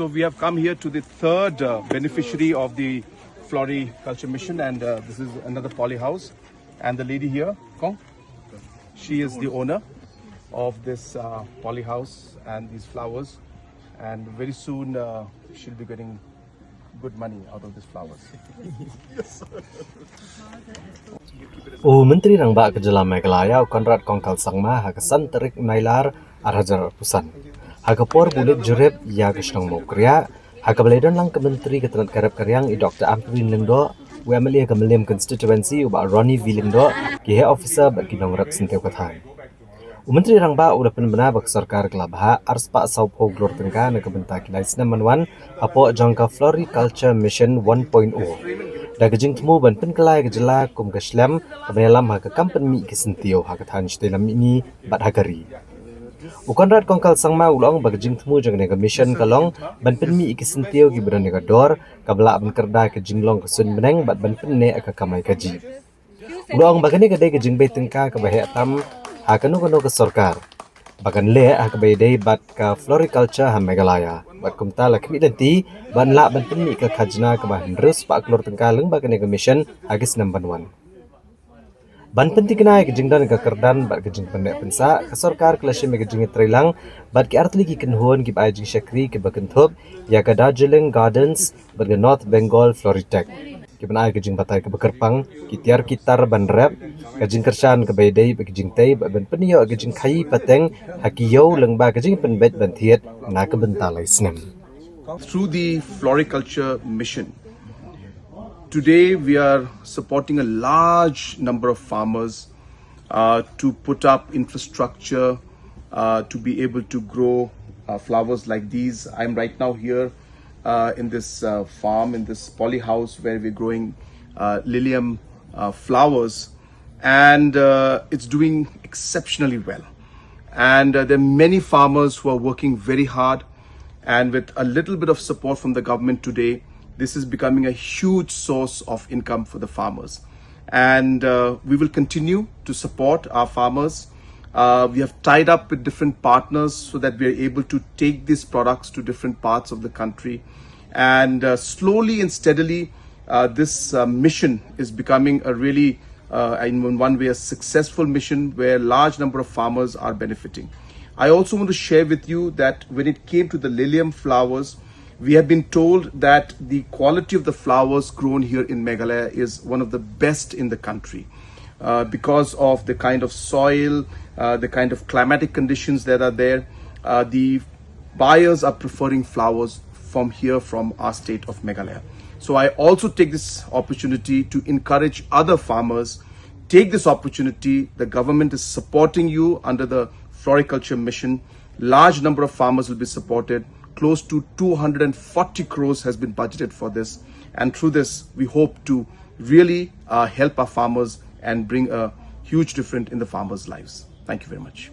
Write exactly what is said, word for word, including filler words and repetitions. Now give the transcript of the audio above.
So we have come here to the third uh, beneficiary of the floriculture mission, and uh, this is another polyhouse. And the lady here, Kong, she is the owner of this uh, polyhouse and these flowers. And very soon uh, she'll be getting good money out of these flowers. U Myntri Rangbah ka Jylla Meghalaya u Conrad Kongkal Sangma ha ka san tarik Nailar ar hajar arphew san, ha ka por ba u leit jurip ïa ka shnong Mawkriah, ha kaba la ïadon lang ka Myntri ka tnat ka rep ka riang i Doctor Ampareen Lyngdoh, u MLA ka Mylliem Constituency u Bah Ronnie V Lyngdoh, ki heh officer bad ki nongrep syntiew ka thaiñ. U Myntri Rangbah u la pynbna ba ka sorkar ka la bhah ar spah sawphew klur tyngka na ka bynta ki lai snem ban wan hapoh jong ka Floriculture Mission one point oh, da ka jingthmu ban pynkylla ïa ka jylla kum ka shlem kaban ïalam ha ka kam pynmih ki syntiew ha ka thaiñ shatei lam mihngi bad ha ka ri. U Conrad Kongkal Sangma u la ong ba ka jingthmu jong kane ka mission ka long ban pynmih ïa ki syntiew kiba don ïa ka dor, kaba lah ban kyrda ïa ka jinglong ka suiñ bneng bad ban pynneh ïa ka kamai kajih. U la ong ba kane ka dei ka jingbei tyngka kaba heh tam ha kano kano ka sorkar, ba kan leh ha kaba ïadei bad ka floriculture ha Meghalaya. Bad kumta la khmih lynti ban lah ban pynmih ka khajna kaba hynriew spah klur tyngka lyngba kane ka mission ha ki snem ban wan. Ban pynthikna ïa ka jingdon ka kyrdan bad ka jingpynneh pynsah, ka sorkar ka la shim ïa ka jingïatreilang bad ki artylli ki kynhun kiba ai jingshakri kiba kynthup ïa ka Darjeeling Gardens bad ka North Bengal Floritech, kiban ai ka jingbatai kaba kyrpang, ki tiar ki tar ban rep, ka jingkyrshan kaba ïadei bad ka jingtei bad ban pynïoh ïa ka jingkhaïi pateng ha ki ïew lyngba ka jingpynbeit ban thied na ka bynta lai snem. Through the floriculture mission, today we are supporting a large number of farmers uh, to put up infrastructure uh, to be able to grow uh, flowers like these. I'm right now here uh, in this uh, farm, in this polyhouse where we're growing uh, lilium uh, flowers, and uh, it's doing exceptionally well. And uh, there are many farmers who are working very hard, and with a little bit of support from the government today, this is becoming a huge source of income for the farmers. And uh, we will continue to support our farmers. Uh, we have tied up with different partners so that we are able to take these products to different parts of the country. And uh, slowly and steadily, uh, this uh, mission is becoming a really uh, in one way, a successful mission where a large number of farmers are benefiting. I also want to share with you that when it came to the lilium flowers, we have been told that the quality of the flowers grown here in Meghalaya is one of the best in the country. Uh, because of the kind of soil, uh, the kind of climatic conditions that are there, uh, the buyers are preferring flowers from here, from our state of Meghalaya. So I also take this opportunity to encourage other farmers. Take this opportunity. The government is supporting you under the floriculture mission. Large number of farmers will be supported. Close to two hundred forty crores has been budgeted for this. And through this, we hope to really uh, help our farmers and bring a huge difference in the farmers' lives. Thank you very much.